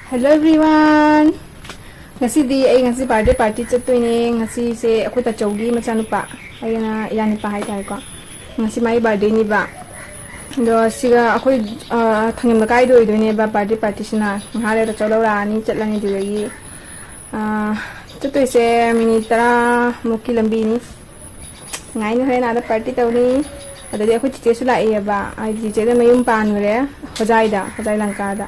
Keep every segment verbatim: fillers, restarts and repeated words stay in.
Hello everyone. ꯉꯁꯤꯗꯤ ꯑꯩ ꯉꯁꯤ birthday party ꯆꯠꯇꯣꯏꯅꯦ꯫ ꯉꯁꯤꯁꯦ ꯑꯩꯈꯣꯏ ꯇꯥꯆꯧꯒꯤ ꯃꯆꯥꯅꯨꯄꯥ, ꯑꯩꯅ ꯏꯌꯥꯅꯨꯄꯥ ꯍꯥꯏꯇꯥꯔꯦꯀꯣ, ꯉꯁꯤ ꯃꯥꯒꯤ birthdayꯅꯤꯕ꯫ ꯑꯗꯣ ꯁꯤꯒ ꯑꯩꯈꯣꯏ, ꯑ, ꯊꯪꯅꯕ ꯀꯥꯏꯗ ꯑꯣꯏꯗꯣꯏꯅꯦꯕ birthday partyꯁꯤꯅ꯫ ꯉꯥꯏꯍꯥꯛ ꯂꯩꯔꯒ ꯇꯥꯆꯧ ꯂꯧꯔꯛꯑꯅꯤ, ꯆꯠꯂꯅꯤ ꯑꯗꯨꯗꯒꯤ꯫ ꯑ, ꯆꯠꯇꯣꯏꯁꯦ minute ꯇꯔꯥꯃꯨꯛꯀꯤ ꯂꯝꯕꯤꯅꯤ꯫ ꯉꯥꯏꯅ ꯍꯣꯔꯦꯟ ꯑꯥꯗ party ꯇꯧꯅꯤ꯫ ꯑꯗꯒꯤ ꯑꯩꯈꯣꯏ ꯆꯤꯆꯦꯁꯨ ꯂꯥꯛꯏꯌꯦꯕ꯫ ꯑꯩ ꯆꯤꯆꯦꯗ ꯃꯌꯨꯝ ꯄꯥꯟꯈ꯭ꯔꯦ ꯍꯣꯖꯥꯏꯗ, ꯍꯣꯖꯥꯏ ꯂꯪꯀꯥꯗ꯫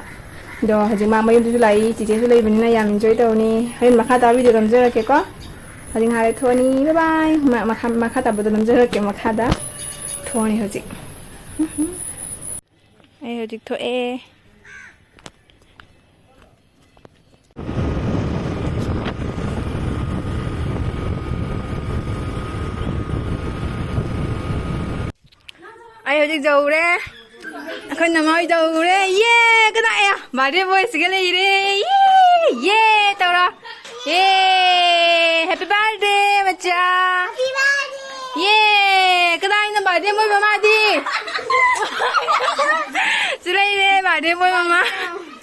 ꯑꯗꯣ ꯍꯧꯖꯤꯛ ꯃꯥ ꯃꯌꯨꯝꯗꯁꯨ ꯂꯥꯛꯏ, ꯆꯤꯆꯦꯁꯨ ꯂꯩꯕꯅꯤꯅ ꯌꯥꯝ enjoy ꯇꯧꯅꯤ꯫ ꯍꯣꯔꯦꯟ ꯃꯈꯥ ꯇꯥꯕ video ꯅꯝꯖꯔꯛꯀꯦꯀꯣ꯫ ꯍꯧꯖꯤꯛ ꯉꯥꯏꯍꯥꯛ ꯂꯩ ꯊꯣꯛꯑꯅꯤ꯫ Bye bye꯫ ꯃ-, ꯃꯈꯥ, ꯃꯈꯥ ꯇꯥꯕꯗꯣ ꯅꯝꯖꯔꯛꯀꯦ ꯃꯈꯥꯗ꯫ ꯊꯣꯛꯑꯅꯤ ꯍꯧꯖꯤꯛ꯫ ꯑꯩ ꯍꯧꯖꯤꯛ ꯊꯣꯛꯑꯦ꯫ ꯑꯩ ꯍꯧꯖꯤꯛ ꯌꯧꯔꯦ꯫ ꯑꯩꯈꯣꯏ ꯅꯃꯥ ꯍꯣꯏ ꯌꯧꯔꯦ꯫ ꯌꯦ! ꯀꯅꯥ? ꯑꯦ! Birthday boyꯁꯤꯒ ꯂꯩꯔꯦ꯫ ꯌꯦ! ꯌꯦ! ꯇꯧꯔꯣ꯫ ꯌꯦ! Happy birthday ꯃꯆꯥ! ꯌꯦ! ꯀꯗꯥꯏꯅꯣ birthday boy ꯃꯃꯥꯗꯤ? ꯁꯤ ꯂꯩꯔꯦ birthday boy ꯃꯃꯥ꯫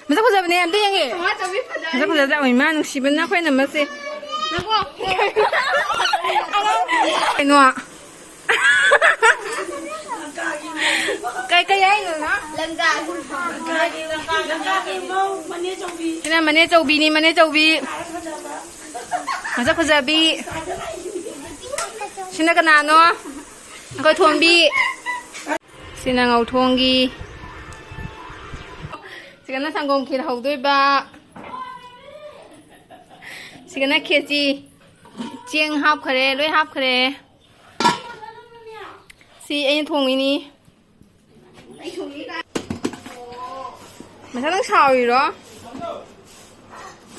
ꯃꯁꯛ ꯐꯖꯕꯅꯦ, ꯑꯝꯇ ꯌꯦꯡꯒꯦ꯫ ꯃꯁꯛ ꯐꯖꯗ꯭ꯔꯥ? ꯏꯃꯥ ꯅꯨꯡꯁꯤꯕꯅ ꯑꯩꯈꯣꯏ ꯅꯝꯃꯁꯦ꯫ ꯀꯩꯅꯣ? ꯀꯩ, ꯀꯩ ꯍꯥꯏꯅꯣ ꯅꯪ? ꯁꯤꯅ ꯃꯅꯦ ꯆꯧꯕꯤꯅꯤ, ꯃꯅꯦ ꯆꯧꯕꯤ꯫ ꯃꯁꯛ ꯐꯖꯕꯤ꯫ ꯁꯤꯅ ꯀꯅꯥꯅꯣ? ꯑꯩꯈꯣꯏ ꯊꯣꯝꯕꯤ꯫ ꯁꯤꯅ ꯉꯧꯊꯣꯡꯒꯤ꯫ ꯁꯤꯒꯅ ꯁꯪꯒꯣꯝ ꯈꯦꯔ ꯍꯧꯗꯣꯏꯕ꯫ ꯁꯤꯒꯅ ꯈꯦꯆꯤ꯫ ꯆꯦꯡ ꯍꯥꯞꯈ꯭ꯔꯦ, ꯂꯣꯏ ꯍꯥꯞꯈ꯭ꯔꯦ꯫ ꯁꯤ ꯑꯩꯅ ꯊꯣꯡꯉꯤꯅꯤ꯫ ꯃꯊꯥ ꯅꯪ ꯁꯥꯎꯔꯤꯔꯣ?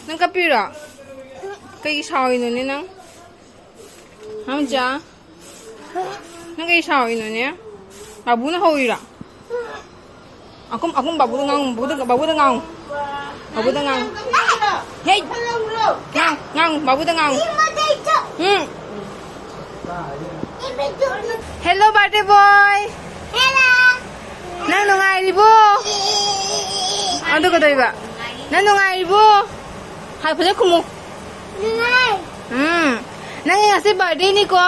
ꯅꯪ ꯀꯞꯄꯤꯔꯣ? ꯀꯩꯒꯤ ꯁꯥꯎꯔꯤꯅꯣꯅꯦ ꯅꯪ? ꯍꯥꯎꯖꯥ? ꯅꯪ ꯀꯩꯒꯤ ꯁꯥꯎꯔꯤꯅꯣꯅꯦ? ꯕꯥꯕꯨꯅ ꯍꯧꯔꯤꯔꯣ? ꯑꯀꯨꯝ, ꯑꯀꯨꯝ ꯕꯥꯕꯨꯗ ꯉꯥꯡꯉꯨ, ꯕꯥꯕꯨꯗ, ꯕꯥꯕꯨꯗ ꯉꯥꯡꯉꯨ꯫ ꯕꯥꯕꯨꯗ ꯉꯥꯡꯉꯨ꯫ ꯍꯦ! ꯉꯥꯡꯉꯨ, ꯉꯥꯡꯉꯨ, ꯕꯥꯕꯨꯗ ꯉꯥꯡꯉꯨ꯫ ꯎꯝ꯫ Hello, birthday boy. ꯅꯪ ꯅꯨꯡꯉꯥꯏꯔꯤꯕꯣ? ꯑꯗꯨ ꯀꯩꯗꯧꯕ? ꯅꯪ ꯅꯨꯡꯉꯥꯏꯔꯤꯕꯣ? ꯍꯥꯏ, ꯐꯖꯅ ꯈꯨꯝꯃꯨ꯫ ꯅꯨꯡꯉꯥꯏ꯫ ꯎꯝ꯫ ꯅꯪꯒꯤ ꯉꯁꯤ birthdayꯅꯤꯀꯣ?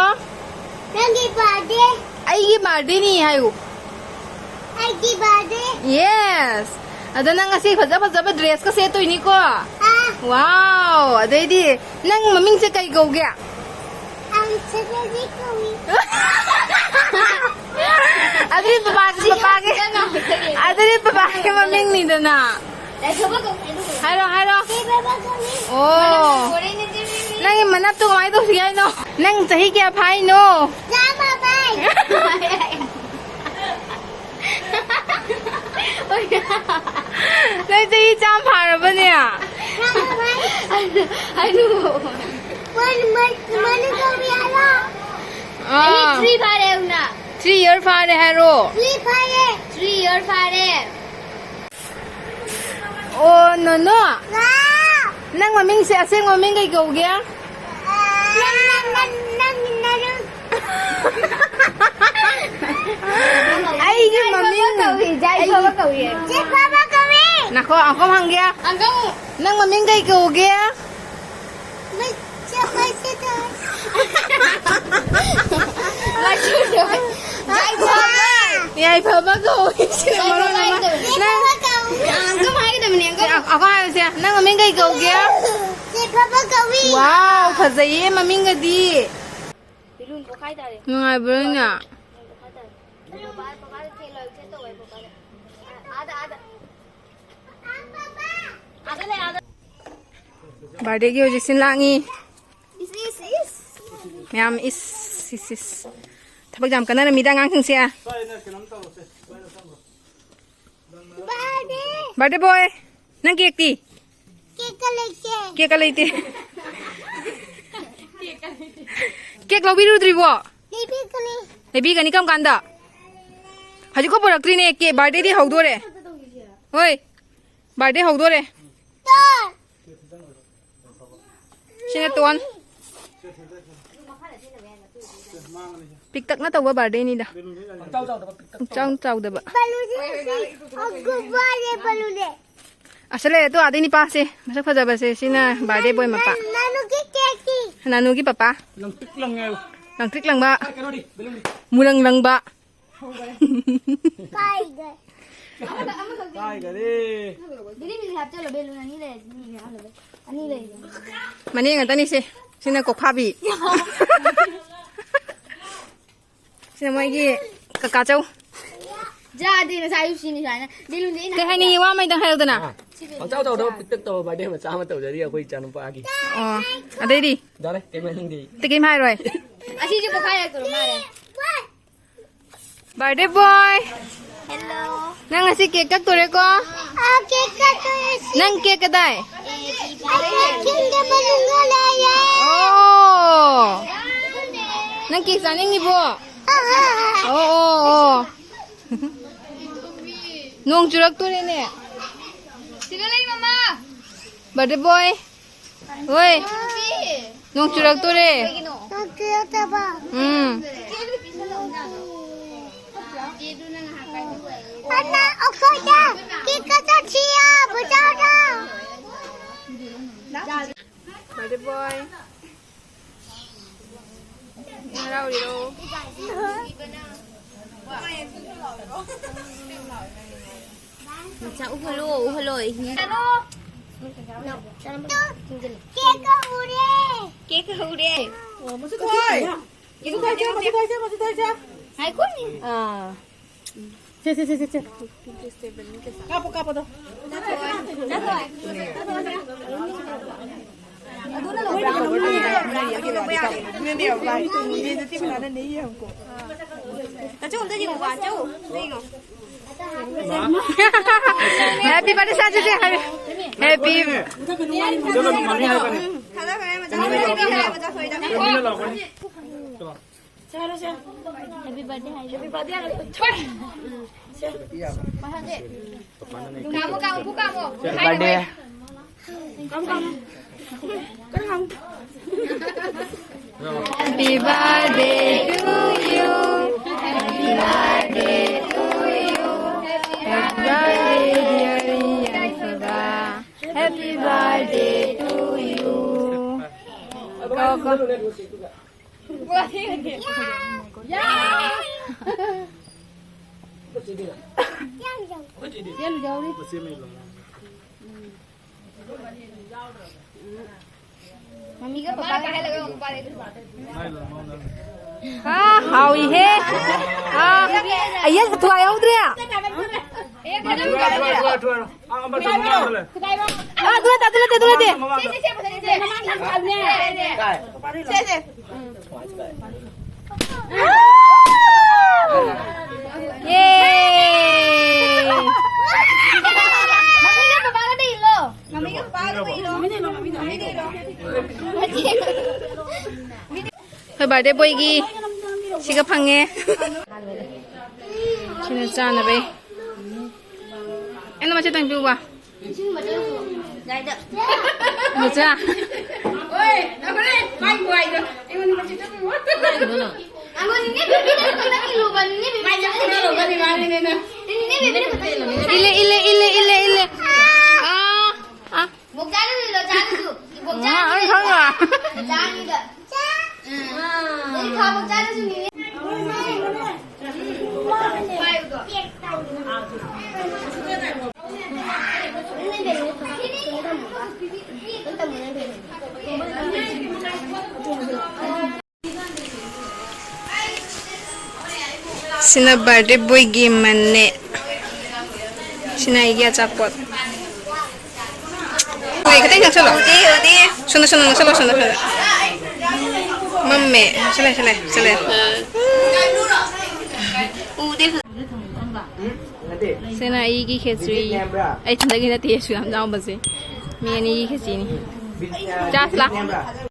ꯅꯪꯒꯤ birthday꯫ ꯑꯩꯒꯤ birthdayꯅꯤ ꯍꯥꯏꯌꯨ꯫ ꯑꯩꯒꯤ birthday꯫ Yes꯫ ꯑꯗꯣ ꯅꯪ ꯉꯁꯤ ꯐꯖ ꯐꯖꯕ dressꯀ ꯁꯦꯠꯇꯣꯏꯅꯤꯀꯣ? ꯑꯥ꯫ Wow! ꯑꯗꯩꯗꯤ ꯅꯪ ꯃꯃꯤꯡꯁꯦ ꯀꯩ ꯀꯧꯒꯦ? ꯑꯪꯁꯅꯕꯤ ꯀꯧꯏ꯫ ꯑꯗꯨꯗꯤ ꯕꯕꯥꯒꯤ, ꯕꯕꯥꯒꯤ, ꯑꯗꯨꯗꯤ ꯕꯕꯥꯒꯤ ꯃꯃꯤꯡꯅꯤꯗꯅ꯫ ꯍꯥꯏꯔꯣ, ꯍꯥꯏꯔꯣ꯫ ꯆꯦ ꯕꯕꯥ ꯀꯧꯏ꯫ ꯑꯣ꯫ ꯅꯪꯒꯤ ꯃꯅꯞꯇꯣ ꯀꯃꯥꯏꯅ ꯇꯧꯁꯤꯒꯦ ꯍꯥꯏꯅꯣ? ꯅꯪ ꯆꯍꯤ ꯀꯌꯥ ꯐꯥꯏꯅꯣ? ꯆꯥꯝꯃ ꯐꯥꯏ꯫ ꯅꯪ ꯆꯍꯤ ꯆꯥꯝꯃ ꯐꯥꯔꯕꯅꯦ? ꯆꯥꯝꯃ ꯐꯥꯏ꯫ ꯑꯩꯅ, ꯑꯩꯅ ꯃꯅꯤ-, ꯃꯅꯤ-, ꯃꯅꯤ ꯀꯧꯏ ꯍꯥꯏꯔꯣ? ꯑꯥ꯫ ꯆꯍꯤ three ꯐꯥꯔꯦ ꯍꯥꯏꯌꯨꯅ꯫ Three year ꯐꯥꯔꯦ ꯍꯥꯏꯔꯣ? Three ꯐꯥꯔꯦ꯫ Three year ꯐꯥꯔꯦ꯫ ꯑꯣ, ꯅꯣꯅꯣ꯫ ꯍꯥꯎ꯫ ꯅꯪ ꯃꯃꯤꯡꯁꯦ, ꯑꯁꯦꯡꯕ ꯃꯃꯤꯡ ꯀꯩ ꯀꯧꯒꯦ? ꯅꯪ, ꯅꯪ, ꯅꯪ, ꯅꯪ, ꯅꯪ꯫ ꯑꯩꯒꯤ ꯃꯃꯤꯡ ꯌꯥꯏꯐꯕ ꯀꯧꯏ, ꯌꯥꯏꯐꯕ ꯑꯩꯒꯤ ꯀꯧꯏ꯫ ꯌꯥꯏꯐꯕ ꯀꯧꯏ꯫ ꯉꯥꯏꯈꯣ, ꯑꯪꯀꯝ ꯍꯪꯒꯦ꯫ ꯑꯪꯀꯝ꯫ ꯅꯪ ꯃꯃꯤꯡ ꯀꯩ ꯀꯧꯒꯦ? ꯃꯩ-, ꯆ-, ꯃꯩ-, ꯆ-, ꯆ-, ꯃꯆꯨꯗꯣ꯫ ꯌꯥꯏꯐꯕ꯫ ꯌꯥꯏꯐꯕ ꯀꯧꯏ꯫ ꯁꯤꯅ ꯃꯔꯣꯟ ꯑꯃ꯫ ꯌꯥꯏꯐꯕ ꯀꯧꯏ꯫ ꯅꯪ ꯑꯪꯀꯝ ꯍꯥꯏꯒꯗꯕꯅꯤ, ꯑꯪꯀꯝ꯫ ꯑ-, ꯑꯩꯈꯣꯏ ꯍꯥꯏꯔꯤꯁꯦ, ꯅꯪ ꯃꯃꯤꯡ ꯀꯩ ꯀꯧꯒꯦ? ꯌꯥꯏꯐꯕ ꯀꯧꯏ꯫ Wow, ꯐꯖꯩꯌꯦ ꯃꯃꯤꯡꯒꯗꯤ꯫ ꯕꯦꯂꯨꯟ ꯄꯣꯛꯈꯥꯏ ꯇꯥꯔꯦ꯫ ꯅꯨꯡꯉꯥꯏꯕ꯭ꯔꯣ ꯏꯅꯥ? ꯕꯦꯂꯨꯟ ꯄꯣꯛꯈꯥꯏ ꯇꯥꯔꯦ꯫ ꯕꯕꯥ, ꯕꯕꯥꯗ ꯊꯦꯡꯂꯣꯏ, ꯊꯦꯡ ꯇꯧꯋꯦ ꯕꯕꯥꯗ꯫ ꯑꯥꯗ, ꯑꯥꯗ꯫ ꯑꯥꯗ ꯂꯩ, ꯑꯥꯗ꯫ Birthdayꯒꯤ ꯍꯧꯖꯤꯛ ꯁꯤꯟ ꯂꯥꯡꯉꯤ꯫ ꯏꯁ, ꯏꯁ, ꯏꯁ꯫ ꯃꯌꯥꯝ ꯏꯁ, ꯏꯁ, ꯏꯁ꯫ ꯊꯕꯛ ꯌꯥꯝ ꯀꯟꯅꯔꯝꯃꯤꯗ ꯑꯉꯥꯡꯁꯤꯡꯁꯦ꯫ Birthday꯫ Birthday boy, ꯅꯪ cakeꯇꯤ? Cakeꯀ ꯂꯩꯇꯦ꯫ Cakeꯀ ꯂꯩꯇꯦ꯫ Cake ꯂꯧꯕꯤꯔꯨꯗ꯭ꯔꯤꯕꯣ? ꯂꯩꯕꯤꯒꯅꯤ꯫ ꯂꯩꯕꯤꯒꯅꯤ ꯀꯔꯝ ꯀꯥꯟꯗ? ꯍꯧꯖꯤꯛꯐꯥꯎ ꯄꯨꯔꯛꯇ꯭ꯔꯤꯅꯦ꯫ Cake, birthdayꯗꯤ ꯍꯧꯗꯣꯔꯦ꯫ ꯍꯣꯏ, birthday ꯍꯧꯗꯣꯔꯦ꯫ ꯇꯣꯟ꯫ ꯁꯤꯅ ꯇꯣꯟ꯫ ꯄꯤꯛꯇꯛꯅ ꯇꯧꯕ birthdayꯅꯤꯗ꯫ ꯄꯨꯛꯆꯥꯎ ꯆꯥꯎꯗꯕ꯫ ꯕꯂꯨꯟꯁꯦ ꯁꯤ ꯑꯒꯨꯝꯕꯅꯦ, ꯕꯂꯨꯟꯅꯦ꯫ ꯑꯁ ꯂꯩꯔꯦ ꯇꯨ ꯑꯥꯗꯩ ꯅꯤꯄꯥꯁꯦ, ꯃꯁꯛ ꯐꯖꯕꯁꯦ, ꯁꯤꯅ ꯕꯥꯔꯗꯦ ꯕꯣꯏ ꯃꯄꯥ꯫ ꯅꯥꯅꯨꯒꯤ ꯀꯦꯛꯇꯤ꯫ ꯅꯥꯅꯨꯒꯤ ꯄꯄꯥ꯫ ꯂꯪꯇ꯭ꯔꯤꯛ ꯂꯪꯉꯦ꯫ ꯂꯪꯇ꯭ꯔꯤꯛ ꯂꯪꯕ꯫ ꯑꯥ, ꯀꯩꯅꯣꯗꯤ, ꯕꯦꯂꯨꯟꯗꯤ꯫ ꯃꯨꯔꯪ ꯂꯪꯕ꯫ ꯀꯥꯏꯒꯦ꯫ ꯀꯥꯏꯒꯔꯦ꯫ ꯕꯤꯂꯤ ꯕꯤꯂꯤ ꯍꯥꯞꯆꯜꯂꯣ, ꯕꯦꯂꯨꯟ ꯑꯅꯤ ꯂꯩꯔꯗꯤ, ꯃꯤ ꯍꯥꯞꯅꯕ꯫ ꯑꯅꯤ ꯂꯩꯔꯦ꯫ ꯃꯅꯦ ꯉꯥꯛꯇꯅꯤꯁꯦ꯫ ꯁꯤꯅ ꯀꯣꯛꯐꯥꯕꯤ꯫ ꯁꯤꯅ ꯃꯣꯏꯒꯤ ꯀꯀꯥ ꯆꯧ꯫ ꯌꯥꯗꯦ, ꯉꯁꯥꯏ ꯑꯌꯨꯛ ꯁꯤꯅꯤ ꯁꯨꯃꯥꯏꯅ꯫ ꯕꯦꯂꯨꯟꯗꯤ ꯑꯩꯅ ꯀꯩ ꯍꯥꯏꯅꯤꯡꯉꯤ? ꯋꯥ ꯑꯃ ꯍꯥꯏꯗꯪ ꯍꯥꯏꯌꯨꯗꯅ꯫ ꯑꯥ꯫ ꯄꯪꯆꯥꯎ ꯆꯥꯎꯗꯕ ꯄꯤꯛꯇꯛ ꯇꯧꯕ ꯕꯥꯔꯗꯦ ꯃꯆꯥ ꯑꯃ ꯇꯧꯖꯔꯤ ꯑꯩꯈꯣꯏ ꯏꯆꯥꯅꯨꯄꯥꯒꯤ꯫ ꯑꯣ꯫ ꯑꯗꯩꯗꯤ? ꯌꯥꯔꯦ, ꯀꯩꯝ ꯍꯥꯏꯅꯤꯡꯗꯦ꯫ ꯑꯇꯩ ꯀꯩꯝ ꯍꯥꯏꯔꯣꯏ꯫ ꯑꯁꯤꯁꯨ ꯄꯣꯛꯈꯥꯏꯔꯛꯇꯣꯔꯦ ꯃꯥꯅꯦ꯫ ꯕꯥꯔꯗꯦ ꯕꯣꯏ꯫ ꯍꯦꯜꯂꯣ꯫ ꯅꯪ ꯉꯁꯤ ꯀꯦꯛ ꯀꯛꯇꯣꯔꯦꯀꯣ? ꯑꯥ, ꯀꯦꯛ ꯀꯛꯇꯣꯔꯦ ꯁꯤ꯫ ꯅꯪ ꯀꯦꯛ ꯀꯗꯥꯏ? ꯑꯩ ꯀꯦꯛ ꯈꯤꯡꯗ ꯃꯅꯨꯡꯗ ꯂꯩꯔꯦ꯫ ꯑꯣ꯫ ꯅꯪ ꯀꯦꯛ ꯆꯥꯅꯤꯡꯉꯤꯕꯣ? ꯑꯥ, ꯑꯥ, ꯑꯥ꯫ ꯑꯣ, ꯑꯣ, ꯑꯣ꯫ ꯅꯣꯡ ꯆꯨꯔꯛꯇꯣꯔꯦꯅꯦ꯫ ꯁꯤꯗ ꯂꯩ, ꯃꯃꯥ꯫ ꯕꯥꯔꯗꯦ ꯕꯣꯏ꯫ ꯍꯣꯏ꯫ ꯅꯣꯡ ꯆꯨꯔꯛꯇꯣꯔꯦ꯫ ꯅꯣꯡ ꯆꯨꯔꯛꯇꯕ꯫ ꯎꯝ꯫ ꯑꯗꯨꯅ ꯑꯩꯈꯣꯏꯗ ꯀꯦꯛ ꯆꯠꯁꯤꯔ ꯕꯖꯥꯔꯗ? ꯕꯥꯔꯗꯦ ꯕꯣꯏ꯫ ꯍꯔꯥꯎꯔꯤꯔꯣ? ꯃꯆꯥ ꯎꯍꯜꯂꯣ, ꯎꯍꯜꯂꯣ, ꯏꯍꯤꯡ꯫ ꯀꯦꯛ ꯍꯧꯔꯦ꯫ ꯀꯦꯛ ꯍꯧꯔꯦ꯫ ꯃꯆꯨ ꯊꯣꯏ꯫ ꯃꯆꯨ ꯊꯣꯏꯁꯦ, ꯃꯆꯨ ꯊꯣꯏꯁꯦ, ꯃꯆꯨ ꯊꯣꯏꯁꯦ꯫ ꯉꯥꯏꯈꯣꯅꯦ꯫ ꯑꯥ꯫ ꯁꯦ, ꯁꯦ, ꯁꯦ, ꯁꯦ, ꯁꯦ꯫ ꯀꯥꯞꯄꯣ, ꯀꯥꯞꯄꯣꯗꯣ꯫ ꯍꯦꯄꯤ ꯕꯥꯔꯗꯦ ꯁꯥꯖꯤꯁꯦ, ꯍꯦꯄꯤ꯫ ꯍꯦꯄꯤ꯫ ꯍꯦꯄꯤ ꯕꯥꯔꯗꯦ ꯍꯥꯏ꯫ ꯍꯦꯄꯤ ꯕꯥꯔꯗꯦ꯫ ꯀꯥꯝꯃꯣ, ꯀꯥꯝꯃꯣ, ꯄꯨ ꯀꯥꯝꯃꯣ꯫ ꯕꯥꯔꯗꯦ꯫ Happy birthday to you. Happy birthday to you. Happy birthday, dear Ian Soba. ꯆꯦꯜꯂꯨꯖꯧꯔꯤ꯫ ꯃꯃꯤꯒ ꯄꯄꯥꯒ ꯍꯥꯏꯔꯒ ꯑꯃꯨꯛ ꯄꯥꯔꯛꯑꯦ꯫ ꯍꯥ, ꯍꯥꯎꯏꯍꯦ꯫ ꯍꯥ, ꯑꯩꯌꯦ, ꯊꯨꯒꯥꯏꯍꯧꯗ꯭ꯔꯦ꯫ ꯑꯦ, ꯀꯩꯅꯣ, ꯊꯨꯒꯥꯏ, ꯊꯨꯒꯥꯏ, ꯊꯨꯒꯥꯏ, ꯊꯨꯒꯥꯏ꯫ ꯑꯥ, ꯑꯗꯨ ꯅꯠꯇꯦ, ꯑꯗꯨ ꯅꯠꯇꯦ, ꯑꯗꯨ ꯅꯠꯇꯦ꯫ ꯁꯦ, ꯁꯦ, ꯁꯦ, ꯁꯦ, ꯁꯦ, ꯃꯃꯥꯡ ꯄꯥꯔꯛꯑꯅꯦ꯫ ꯁꯦ, ꯁꯦ꯫ ꯌꯦ! ꯃꯃꯤꯒ ꯄꯄꯥꯒꯗ ꯏꯜꯂꯣ꯫ ꯃꯃꯤꯒ ꯄꯄꯥꯒꯗ ꯏꯜꯂꯣ꯫ ꯃꯃꯤꯗ ꯏꯜꯂꯣ, ꯃꯃꯤꯗ ꯏꯜꯂꯣ꯫ ꯑꯩꯈꯣꯏ ꯕꯥꯔꯗꯦ ꯕꯣꯏꯒꯤ ꯁꯤꯒ ꯐꯪꯉꯦ꯫ ꯁꯤꯅ ꯆꯥꯅꯕꯩ꯫ ꯑꯩꯅ ꯃꯆꯦꯠꯇꯪ ꯄꯤꯌꯨꯕ꯫ ꯃꯆꯥ꯫ ꯑꯣꯏ, ꯂꯧꯈ꯭ꯔꯦ꯫ ꯃꯥꯏ ꯈꯨꯍꯥꯏꯗꯣ꯫ ꯑꯩꯉꯣꯟꯗ ꯃꯆꯦꯠꯇꯪ ꯄꯤꯌꯨ꯫ ꯑꯉꯣꯟꯗ ꯅꯦ ꯕꯦꯕꯤꯗ ꯈꯛꯇꯪ ꯏꯜꯂꯨꯕ, ꯅꯦ ꯕꯦꯕꯤꯗ ꯃꯥꯏ ꯆꯥꯛ ꯈꯨꯝꯕ ꯂꯧꯒꯅꯤ ꯃꯥꯅꯦ, ꯅꯦ, ꯅꯦ꯫ ꯅꯦ ꯕꯦꯕꯤꯗ ꯈꯛꯇꯪ ꯏꯜꯂꯨꯕ꯫ ꯏꯜꯂꯦ, ꯏꯜꯂꯦ, ꯏꯜꯂꯦ, ꯏꯜꯂꯦ, ꯏꯜꯂꯦ꯫ ꯑꯥ, ꯑꯥ꯫ ꯃꯣꯛ ꯆꯥꯔꯨꯁꯤꯔꯣ, ꯆꯥꯔꯨꯁꯨ? ꯃꯣꯛ ꯑꯥ, ꯑꯩ ꯆꯥꯔꯨꯁꯤꯔꯣ? ꯈꯪꯉꯦ꯫ ꯆꯥꯅꯤꯗ꯫ ꯎꯝ꯫ ꯑꯗꯨꯗꯤ ꯈꯥ ꯃꯣꯛ ꯆꯥꯔꯨꯁꯨ, ꯃꯤꯃꯤ꯫ ꯄꯥꯏꯌꯨꯀꯣ꯫ ꯁꯤꯅ ꯕꯥꯔꯗꯦ ꯕꯣꯏꯒꯤ ꯃꯅꯦ꯫ ꯁꯤꯅ ꯑꯩꯒꯤ ꯑꯆꯥꯄꯣꯠ꯫ ꯍꯣꯏ, ꯈꯤꯇꯪ ꯅꯛꯁꯜꯂꯣ꯫ ꯎꯗꯦ, ꯎꯗꯦ꯫ ꯁꯣꯝꯗ, ꯁꯣꯝꯗ ꯅꯛꯁꯜꯂꯣ, ꯁꯣꯝꯗ, ꯁꯣꯝꯗ꯫ ꯃꯝꯃꯦ꯫ ꯁꯤꯂꯦ, ꯁꯤꯂꯦ, ꯁꯤꯂꯦ꯫ ꯎꯗꯦ꯫ ꯁꯤꯅ ꯑꯩꯒꯤ ꯈꯦꯆ꯭ꯔꯤ꯫ ꯑꯩ ꯏꯊꯟꯗꯒꯤ ꯅꯠꯇꯦ, ꯑꯁꯨꯛ ꯌꯥꯝ ꯆꯥꯎꯕꯁꯦ꯫ ꯃꯤ ꯑꯅꯤꯒꯤ ꯈꯦꯆ꯭ꯔꯤꯅꯤ꯫ ꯆꯥꯁꯤ ꯂꯥ꯫